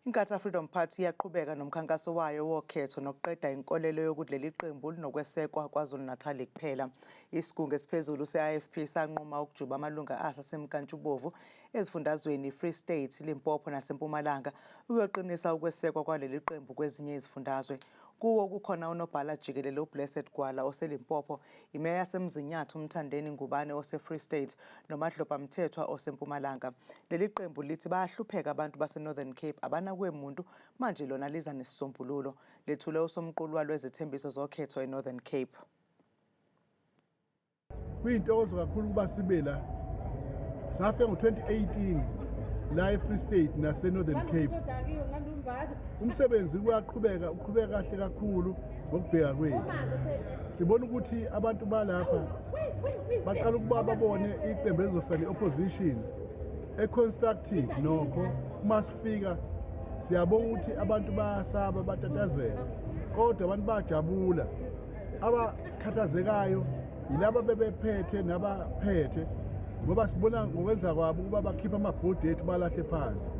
Inkatha Freedom Party iyaqhubeka nomkhankaso wayo wokhetho nokuqeda inkolelo yokuthi leli qembu linokwesekwa KwaZulu-Natal kuphela. Isigungu esiphezulu se-IFP sanquma ukujuba amalunga aso asemnkantshubovu ezifundazweni iFree State, Limpopo naseMpumalanga ukuyoqinisa ukwesekwa kwaleli qembu kwezinye izifundazwe. Kuwo kukhona unobhala jikelele uBlessed Gwala oseLimpopo, imeya yaseMzinyathi uMthandeni Ngubane oseFree State noMadlopha Mthethwa oseMpumalanga. Leli qembu lithi bayahlupheka abantu baseNorthern Cape abanakwe muntu manje lona liza nesisombululo. Lethule usomqulu walo wezethembiso zokhetho eNorthern Cape. Kuyintokozo kakhulu ukuba sibe la. Safika ngo-2018 la eFree State nase-Northern Cape. Umsebenzi uyaqhubeka, uqhubeka kahle kakhulu ngokubheka kwethu. Sibona ukuthi abantu balapha baqala ukuba babone iqembu elizofika ne-opposition e-constructive. Nokho uma sifika siyabonga ukuthi abantu bayasaba, batatazela, kodwa abantu bayajabula. Abakhathazekayo yilaba bebephethe nabaphethe, ngoba sibona ngokwenza kwabo ukuba bakhipha amabhodi ethu balahle phansi.